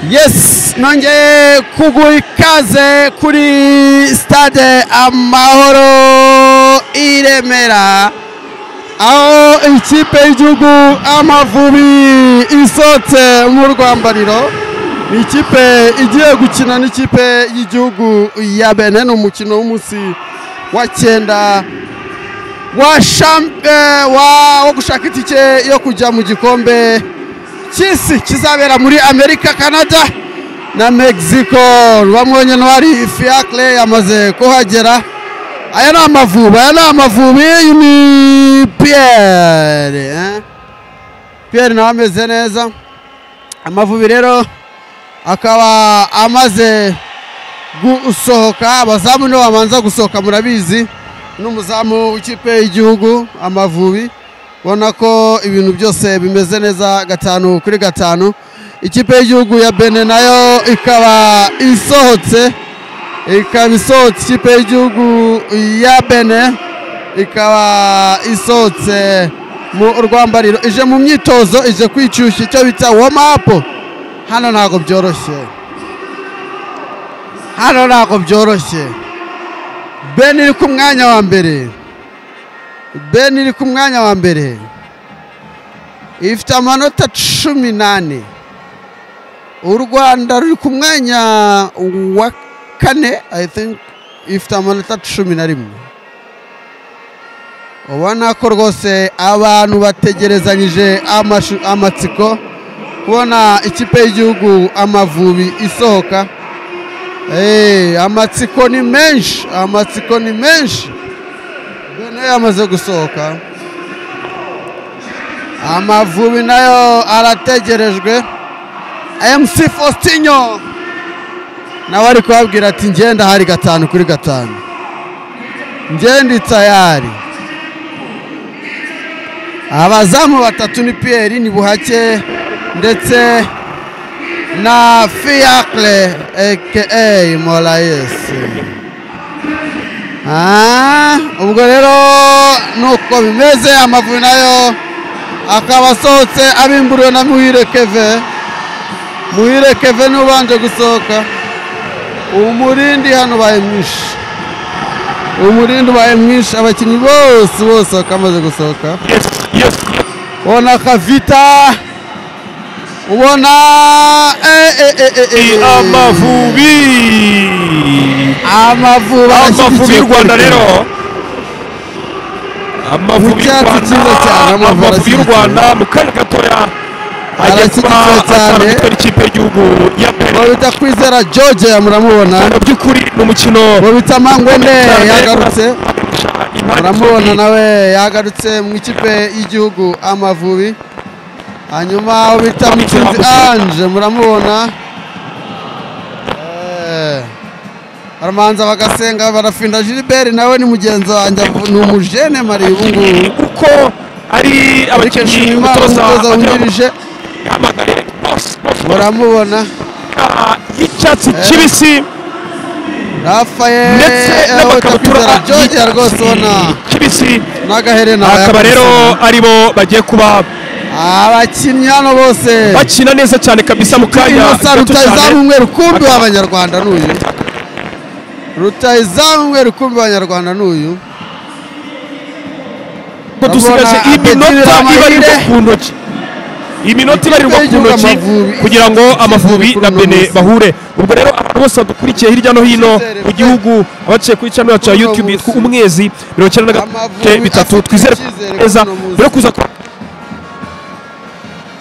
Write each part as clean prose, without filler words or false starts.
Yes, nongeye kuguha ikaze kuri stade Amahoro i Remera, aho ikipe y'igihugu Amavubi isohotse mu rwambariro. Ni ikipe igiye gukina n'ikipe y'igihugu ya Benin, ni umukino w'umunsi wa 9 wa gushaka itike yo kujya mu gikombe cy'isi kizabera muri Amerika, Canada na Mexico. Bamwonye Ntwari Fiacre yamaze kuhagera. Aya ni Amavubi, aya ni Amavubi, ni Pierre. Pierre nawe ameze neza. Amavubi rero akaba amaze gusohoka, abazamu nibo babanza gusohoka murabizi, n'umuzamu w'ikipe y'igihugu Amavubi. Ubona ko ibintu byose bimeze neza 5 kuri 5. Ikipe y'igihugu ya Benin nayo ikaba isohotse, ikipe y'igihugu ya Benin ikaba isohotse mu rwambariro, ije mu myitozo, ije kwicyushya icyo bita warm up. Hano ntabwo byoroshye, hano ntabwo byoroshye. Benin iri ku mwanya wa mbere, Benin iri ku mwanya wa mbere, ifite amanota 14. U Rwanda ruri ku mwanya wa 4, I think, ifite amanota 11. Ubona ko rwose abantu bategerezanyije amatsiko kubona ikipe y'igihugu Amavubi isohoka. Amatsiko ni menshi, amatsiko ni menshi. Benin yamaze gusohoka, Amavubi nayo arategerejwe. MC Faustinho nawe ari kubabwira ati ngenda hari 5 kuri 5, ngenda tayari. Abazamu batatu ni Pierre, ni Buhake ndetse na Fiacre aka Moraes. Ubwo rero nuko bimeze. Amavubi nayo akaba asohotse abimburiwe na Muhire Keve. Muhire Keve n'ubanje gusohoka. Umurindi hano ubaye mwinshi, umurindi ubaye mwinshi, abakinnyi bose bose bakamaze gusohoka. Ubona Kavita, ubona Amavubi, Amavubi, Amavubi y'u Rwanda rero, Amavubi y'u Rwanda, Amavubi y'u Rwanda mu kanya gatoya agiye kuba atwara ikipe y'igihugu ya Benin. Babita Kwizera George, muramubona. Mu by'ukuri ni umukino. Babita Mangwende yagarutse, muramubona nawe yagarutse mu ikipe y'igihugu Amavubi. Hanyuma bita Mutsinzi Ange, muramubona. Baramanza bagasenga, barafinda. Gilbert nawe ni mugenzi wanjye, ni umujene mari ubu ngubu uko ari abakinnyi umutoza wungirije, muramubona y'icyatsi kibisi Rafael ndetse n'amakabutura George rwose ubona kibisi n'agaherena. Akaba rero aribo bagiye kuba abakinnyi hano bose bakina neza cyane kabisa mu kanya. Rutahizamu umwe rukumbi w'Abanyarwanda n'uyu, rutahizamu umwe rukumbi w'Abanyarwanda n'uyu. Dusigaje iminota ibarirwa ku ntoki, iminota ibarirwa ku ntoki kugira ngo Amavubi na Benin bahure. Ubwo rero abantu bose badukurikiye hirya no hino mu gihugu, abaciye kuri channel yacu ya YouTube yitwa Umwezi 93, twizere neza mbere kuza.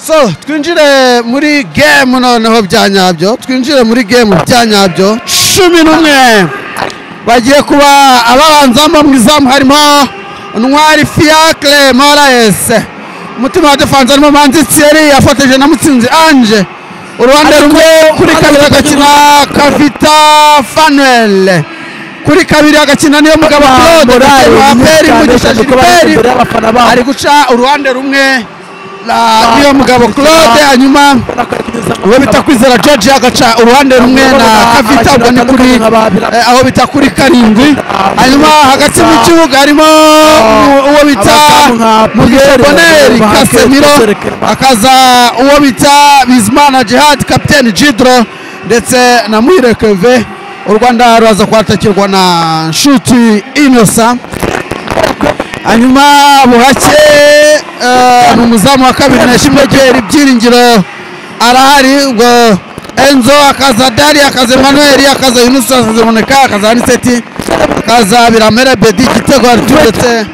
So twinjire muri game noneho bya nyabyo, twinjire muri game bya nyabyo. 11 bagiye kuba ababanzamo mu izamu, harimo Ntwari Fiacre Moraes, umutima wa defense arimo Manzi Thierry afatanyije na Mutsinzi Ange. Uruhande rumwe kuri kabiri agakina Kavita Fanuel, kuri kabiri agakina niyo Mugabo Claude, Aperi Mugisha Gilbert ari guca uruhande rumwe Niyo Mugabo Claude, hanyuma uwo bita Kwizera George agaca uruhande rumwe na Kavita, ubwo ni kuri aho bita kuri 7. Hanyuma hagati mu kibuga harimo uwo bita Mugisha Bonheur Casemiro, akaza uwo bita Bizimana Djihad kapiteni Jidro ndetse na Muhire Keve. U Rwanda ruraza kwatakirwa na Nshuti Innocent. Hanyuma Buhake ni umuzamu wa kabiri na Ishimwe Pierre Byiringiro arahari, ubwo Enzo akaza Dari akaza Emmanuel akaza Yunus akaza Boneka akaza Aniseti akaza Biramere Bedi Igitego Arthur ndetse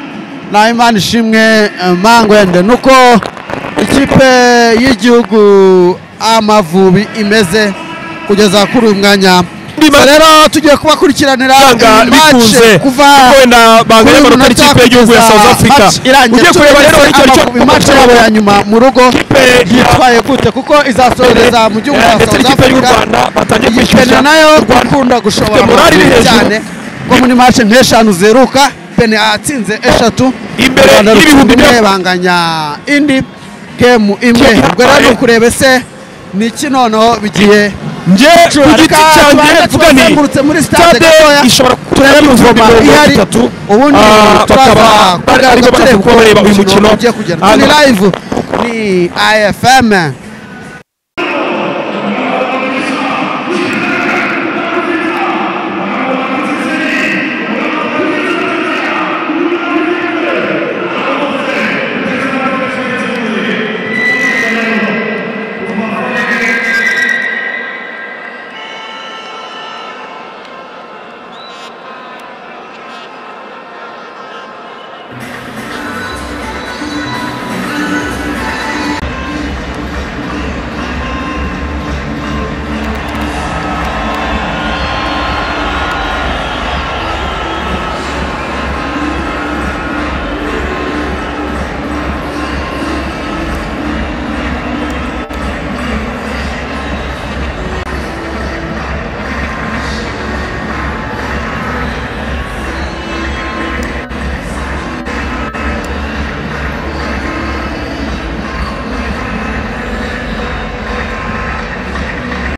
na Imana Ishimwe Mangwende. Nuko ikipe y'igihugu Amavubi imeze kugeza kuri uyu mwanya. Rero tugiye kubakurikiranira match kuva wenda banganya amanota ikipe y'igihugu ya South Africa. Ugiye kureba rero icyo match yabo ya nyuma mu rugo yitwaye gute, kuko izasoreza mu gihugu cya South Africa. Batangiye kwishyushya nayo gukunda gushobora cyane ko muri match nk'eshanu zeruka Benin atsinze 3 imbere y'ibihumbi banganya indi game imwe. Ubwo rero kureba se ni iki noneho bigiye nje ku giti cyanjye mvuga nti stade ishobora turebe muvoma ihari, ubundi bakaba ariko bareba uyu mukino ni live ni IFM.